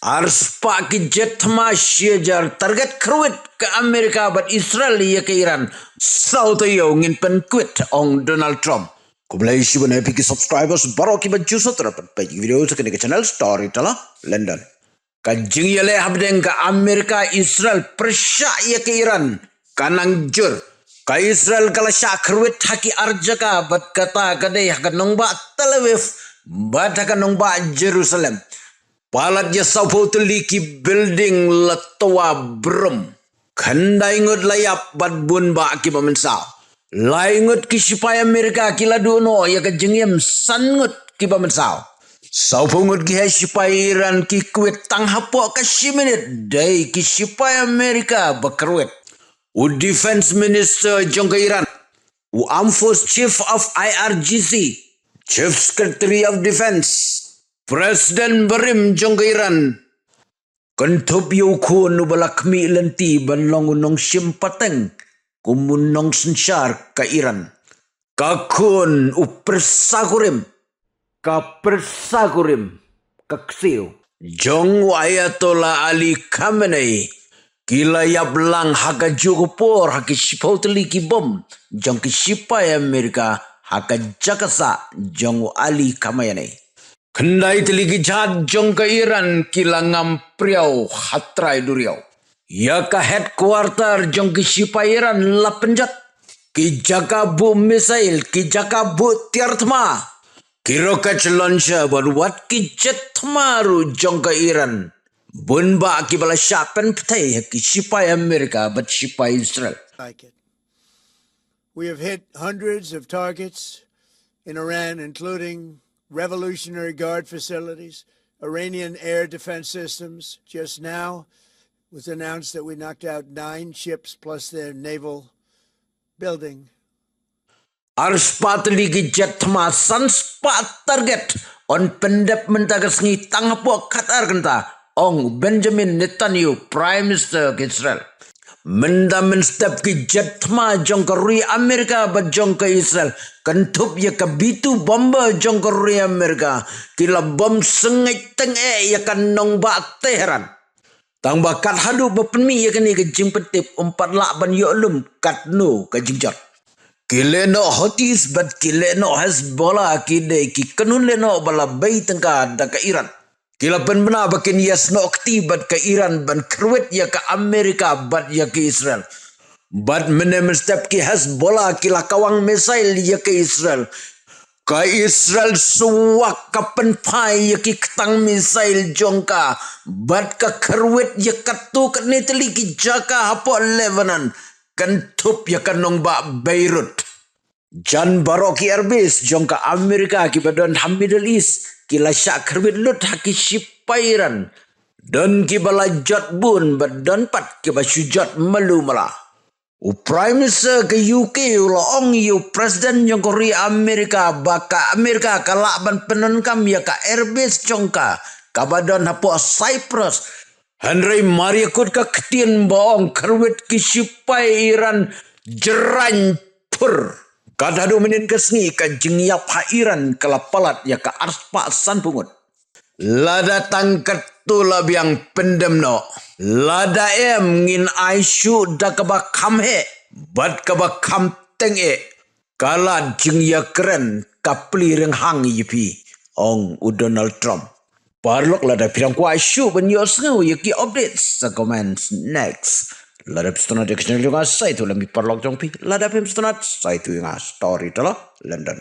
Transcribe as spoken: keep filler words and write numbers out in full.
Arspah ki jet thma shi hajar target kyrwit ka Amerika bad Israel ïa ka Iran. Saw taïew ngin pynkwit, ong Donald Trump. Khublei shibun ïa phi ki subscribers baroh kiba ju sngewtynnat ban peit ki video ha kane ka channel Storyteller London. Ka jingïaleh hapdeng ka Amerika Israel pyrshah ïa ka Iran ka nang jur. Ka Israel ka la shah kyrwit ha ki ar jaka bad kata ka dei ha ka nongbah Tel Aviv bad ha ka nongbah Jerusalem. Palat ïa sawphew tylli ki building la twa brum. Khyndai ngut la ïap bad bun bah kiba mynsaw. Lai ngut ki shipai Amerika ki la duh noh ïa ka jingim, san ngut kiba mynsaw. Sawphew ngut ki heh shipai Iran ki kwit tang hapoh ka shi minit, dei ki shipai Amerika ba kyrwit. U Defense Minister jong ka Iran, u Armed Force Chief of I R G C, Chief Secretary of Defense, President barim jong ka Iran, kynthup ïa u khun uba la khmih lynti ban long u nongshim pateng kum u nongsynshar ka Iran. Ka khun u pyrsa kurim, ka pyrsa kurim, ka ksiew jong u Ayatollah Ali Khamenei ki la ïap lang ha kajuh ka por ha ki shiphew tylli ki bom jong ki shipai Amerika ha ka jaka sah jong u Ali Khamenei. Khyndai tylli ki jhat jong ka Iran ki la ngam priaw ha trai duriaw. Ïa ka headquarter jong ki shipai Iran la pynjot. Ki jaka buh missile, ki jaka buh tiar thma, ki rocket launcher bad wat ki jet thma ruh jong ka Iran. Bun bah kiba la shah pynpthei ha ki shipai Amerika bad shipai Israel. We have hit hundreds of targets in Iran, including Revolutionary Guard facilities, Iranian air defense systems. Just now, it was announced that we knocked out nine ships plus their naval building. Arspah tylli ki jet thma, sanspah target yn pyndep mynta ka sngi tang hapoh khatar kynta, ong Benjamin Netanyahu, Prime Minister ka Israel. Mynta mynstep ki jet thma jong ka ri Amerika bad jong ka Israel, kynthup ïa ka B two bomber jong ka ri Amerika, ki la bom sngewteng eh ïa ka nongbah Tehran. Tang ba kat haduh ba pynmih ïa kane ka jingpyntip, ym pat lah ban ïoh lum katno ka jingjot. Ki lehnoh Houthis bad ki lehnoh Hezbollah ki dei ki kynhun lehnoh ba la bei tyngka da ka Iran. Ki la pynbna ba kin ïasnoh kti bad ka Iran ban kyrwit ïa ka Amerika bad ïa ka Israel. Bad mynne mynstep ki Hezbollah ki la kawang missile ïa ka Israel. Ka Israel suwak ka pynphai ïa ki ktang missile jong ka bad ka kyrwit ïa katto katne tylli ki jaka hapoh Lebanon, kynthup ïa ka nongbah Beirut. Jan baroh ki airbase jong ka Amerika kiba don ha Middle East ki la shah kyrwit lut ha ki shipai Iran. Don kiba la jot bun bad don pat kiba shu jot malu mala. U Prime Minister ka U K u la ong ïa u President jong ka ri Amerika ba ka Amerika ka lah ban pyndonkam ïa ka airbase jong ka kaba don hapoh Cyprus. Hynrei mar ïa kut ka ktien ba ong kyrwit ki shipai Iran jrang phur. Kat haduh mynhynnin ka sngi ka jingïap ha Iran ka la palat ïa ka arspah sanphew ngut. Lada tang katto la biang pyndem noh. Lada em ngin ai shuh da kaba kham heh bad kaba kham teng eh. Ka la jingïakren ka plie rynghang ïa phi, ong u Donald Trump. Paralok, lada phi dang kwah shuh ban ïohsngew ïa ki updates sa comments next. Lada phi sngewtynnat ïa ka channel jong nga sa ïathuh lem ïa ki paralok jong phi. Lada phim sngewtynnat sa ïathuh ïa nga. Storyteller London.